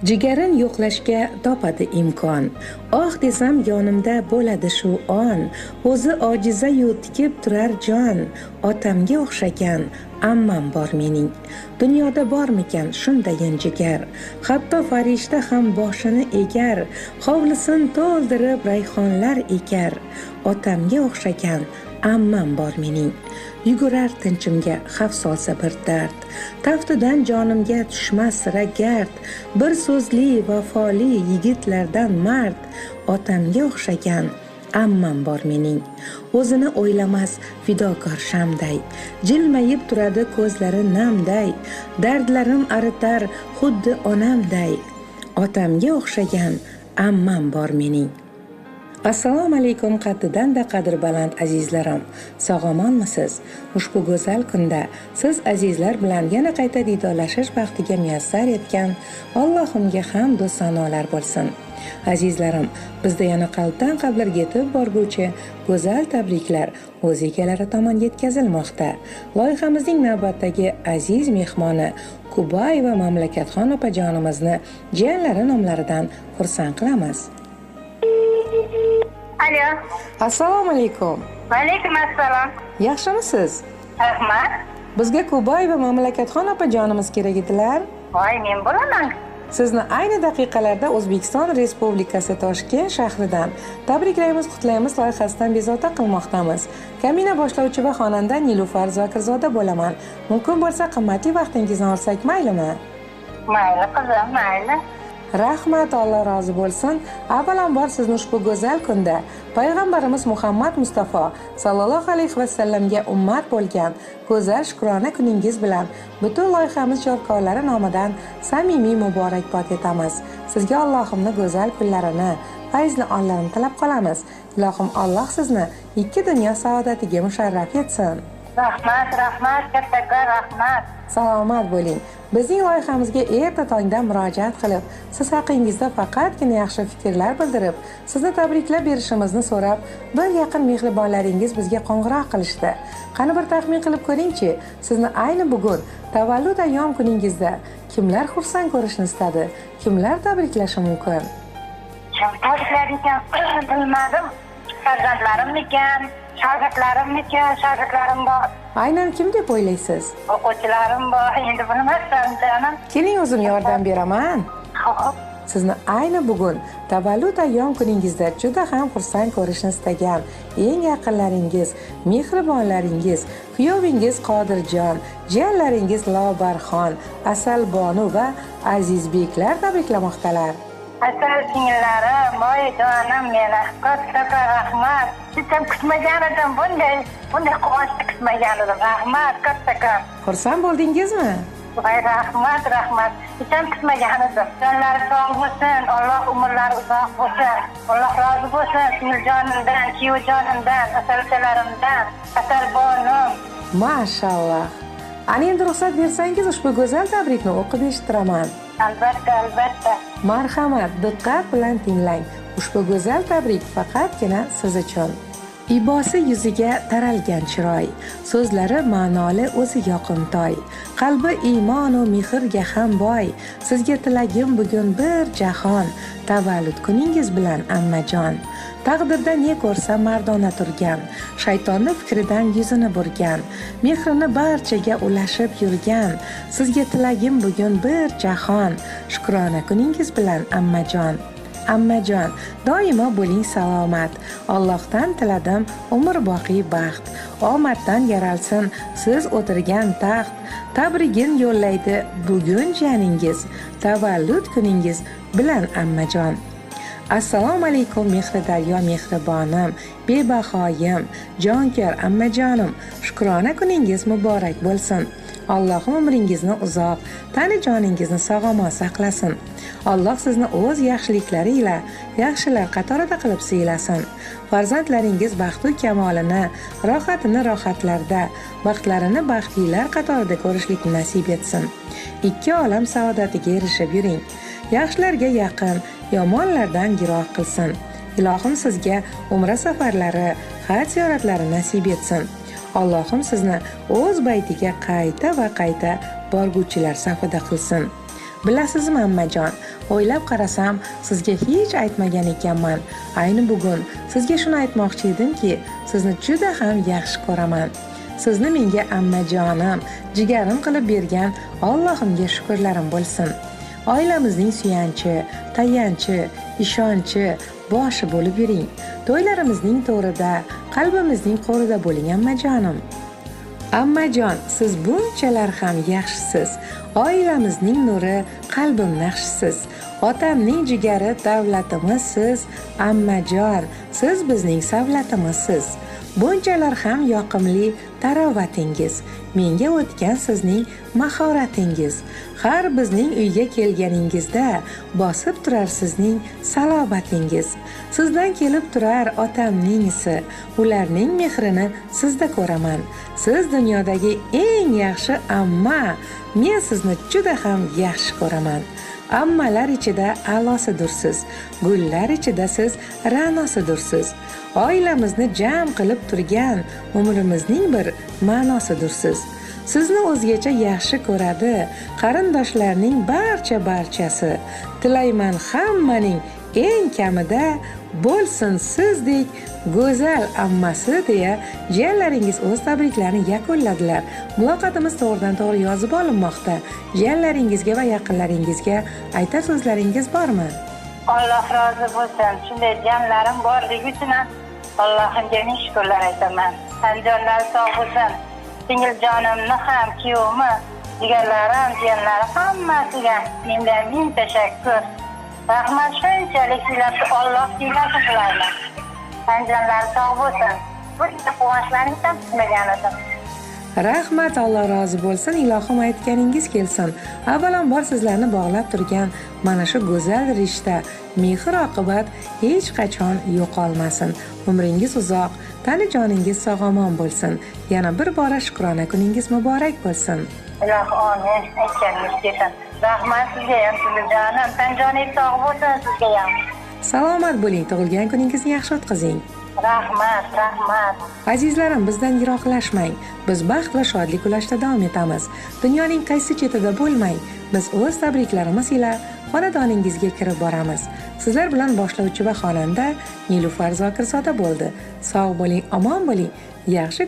Jigarin yo'qlashga topadi imkon. Oh desam yonimda bo'ladi shu on. O'zi ojiza-yu tikib turar jon. Otamga o'xshagan ammam bor mening. Dunyoda bormikan shundayin jigar? Hatto farishta ham boshini egar. Hovlisin to'ldirib rayhonlar ekar. Otamga o'xshagan ammam bor mening. Yugurar tinchimga xavf solsa bir dard. Taftidan jonimga tushmas sira gard. Bir so'zli vafoli yigitlardan mard. Otamga o'xshagan ammam bor mening. O'zini o'ylamas fidokor shamday. Jilmayib turadi ko'zlari namday. Dardlarim aritar xuddi onamday. Otamga o'xshagan ammam bor mening. Assalomu alaykum qaddidan-da qadr baland azizlarim. Sog'-omonmisiz? Ushbu go'zal kunda siz azizlar bilan yana qayta diydorlashish baxtiga muyassar etgan Allohimga hamd va sanolar bo'lsin. Azizlarim, bizda yana qalbdan qalblarga yetib borguvchi go'zal tabriklar o'z egalari tomon yetkazilmoqda. Loyihamizning navbatdagi aziz mehmoni Kubayeva Mamlakatxon opajonimizni jiyanlari nomlaridan xursand qilamiz. Alo. Assalomu alaykum. Va alaykum assalom. Yaxshimisiz? Rahmat. Bizga Kubayeva Mamlakatxon opajonimiz kerak edilar. Voy, men bo'laman. Sizni ayni daqiqalarda O'zbekiston Respublikasi Toshkent shahridan tabriklaymiz, qutlaymiz loyihasidan bezovta qilmoqdamiz. Kamina boshlovchi va xonanda Nilufar Zokirzoda bo'laman. Mumkin bo'lsa qimmatli vaqtingizni olsak maylimi? Mayli qizim, mayli. Rahmat, Alloh rozi bo'lsin. Avvalambor sizni ushbu go'zal kunda payg'ambarimiz Muhammad Mustafa sallallohu alayhi va sallamga ummat bo'lgan go'zal shukrona kuningiz bilan butun loyihamiz ijodkorlari nomidan samimiy muborakbod etamiz. Sizga Allohimning go'zal kunlarini, fayzli onlarini tilab qolamiz. Ilohim Alloh sizni ikki dunyo saodatiga musharraf etsin. Rahmat, rahmat, kattakon rahmat. Salomat bo'ling. Bizning loyihamizga erta tongdan murojaat qilib, siz haqingizda faqatgina yaxshi fikrlar bildirib, sizni tabriklab berishimizni so'rab, bir yaqin mehribonlaringiz bizga qo'ng'iroq qilishdi. Qani bir taxmin qilib ko'ringchi, sizni ayni bugun tavallud ayyom kuningizda kimlar xursand ko'rishni istadi, kimlar tabriklashi mumkin? Kim tabriklar ekan bilmadim. Farzandlarimmikan, shogirdlarimmikan, shogirdlarim bor. Aynan kim deb o'ylaysiz? O'quvchilarim bor, endi bilmasam jonim. Keling, o'zim yordam beraman. Xo'p. Sizni ayni bugun tavallud ayyom kuningizda juda ham xursand ko'rishni istagan eng yaqinlaringiz, mehribonlaringiz, kuyovingiz Qodirjon, jiyanlaringiz Lobarxon, Asalbonu va Azizbeklar tabriklamoqdalar. Asal singillarim, voy jonim meni, kattakon rahmat. Hech ham kutmagan edim bunday quvonchni kutmagan edim. Rahmat, kattakon. Xursand bo'ldingizmi? Voy, rahmat, rahmat. Hech ham kutmagan edim. Jonlari sog' bo'lsin, Alloh umrlari uzoq bo'lsin. Alloh rozi bo'lsin singiljonimdan, kuyovjonimdan, asalchalarimdan, Asalbonim. Mashalloh. Ana endi ruxsat bersangiz ushbu go'zal tabrikni o'qib eshittiraman. Albatta, albatta. Marhamat, diqqat bilan tinglang. Ushbu go'zal tabrik faqatgina siz uchun. Ibosi yuziga taralgan chiroy, so'zlari ma'noli, o'zi yoqimtoy, qalbi iymon u mehrga ham boy. Sizga tilagim bugun bir jahon tavallud kuningiz bilan ammajon. Taqdirda ne ko'rsa mardona turgan, shaytonni fikridan yuzini burgan, mehrini barchaga ulashib yurgan. Sizga tilagim bugun bir jahon shukrona kuningiz bilan ammajon. Ammajon, doimo bo'ling salomat. Allohdan tiladim umr boqiy baxt. Omaddan yaralsin siz o'tirgan taxt. Tabrigin yo'llaydi bugun jiyaningiz. Tavallud kuningiz bilan ammajon. Assalomu alaykum mehri daryo mehribonim, bebahoyim, jonkor ammajonim. Shukrona kuningiz muborak bo'lsin. Allohim umringizni uzoq, tani joningizni sog'-omon saqlasin. Alloh sizni o'z yaxshiliklari ila yaxshilar qatorida qilib siylasin. Farzandlaringiz baxtu kamolini, rohatini rohatlarda, baxtlarini baxtlilar qatorida ko'rishlikni nasib etsin. Ikki olam saodatiga erishib yuring. Yaxshilarga yaqin, yomonlardan yiroq qilsin. Ilohim sizga umra safarlari, haj ziyoratlari nasib etsin. Allohim sizni o'z baytiga qayta va qayta borguvchilar safida qilsin. Bilasizmi ammajon, o'ylab qarasam, sizga hech aytmagan ekanman. Ayni bugun sizga shuni aytmoqchi edimki, sizni juda ham yaxshi ko'raman. Sizni menga ammajonim, jigarim qilib bergan Allohimga shukrlarim bo'lsin. Oilamizning suyanchi, tayanchi, ishonchi, boshi bo'lib yuring. To'ylarimizning to'rida, qalbimizning qo'rida bo'ling ammajonim. Ammajon, siz bunchalar ham yaxshisiz. Oilamizning nuri, qalbim naqshisiz. Otamning jigari, davlatimiz siz. Ammajon, siz bizning savlatimizsiz. Bunchalar ham yoqimli tarovatingiz, menga o'tgan sizning mahoratingiz. Har bizning uyga kelganingizda bosib turar sizning salobatingiz. Sizdan kelib turar otamning isi, ularning mehrini sizda ko'raman. Siz dunyodagi eng yaxshi amma, men sizni juda ham yaxshi ko'raman. Ammalar ichida a'losidursiz, gullar ichida siz ra'nosidursiz. Oilamizni jam qilib turgan umrimizning bir ma'nosidursiz. Sizni o'zgacha yaxshi ko'radi qarindoshlarning barchasi. Tilayman hammaning eng kamida bo'lsin sizdek go'zal ammasi deya jiyanlaringiz o'z tabriklarini yakunladilar. Muloqotimiz to'g'ridan to'g'ri yozib olinmoqda. Jiyanlaringizga va yaqinlaringizga aytar so'zlaringiz bormi? Alloh rozi bo'lsin. Shunday jiyanlarim borligi uchun Allohimga ming shukrlar aytaman. Tanjonlari sog' bo'lsin. Singiljonimni ham, kuyovimni, jigarlarim, jiyanlarim hammasiga mendan ming tashakkur. Rahmat, shunchalik sizlarni Alloh siylasin ularni. Tanjonlari sog' bo'lsin. Bunday quvonchlarni ham kutmagan edim. Rahmat, Alloh rozi bo'lsin. Ilohim aytganingiz kelsin. Avvalambor sizlarni bog'lab turgan mana shu go'zal rishta, mehr oqibat hech qachon yo'qolmasin. Umringiz uzoq, tani joningiz sog'-omon bo'lsin. Yana bir bora shukrona kuningiz muborak bo'lsin. Ilohi amin. Aytganingiz kelsin. Rahmat sizga ham, jonim. Tan joningiz sog' bo'lsin sizga ham. Salomat bo'ling, tug'ilgan kuningizni yaxshi o'tkazing. Rahmat, rahmat. Azizlarim, bizdan yiroqlashmang. Biz baxt va shodlik ulashda davom etamiz. Dunyoning qaysi chetida bo'lmang, biz o'z tabriklarimiz ila xonadoningizga kirib boramiz. Sizlar bilan boshlovchi va xonanda Nilufar Zokirzoda bo'ldi. Sog' bo'ling, omon bo'ling. Yaxshi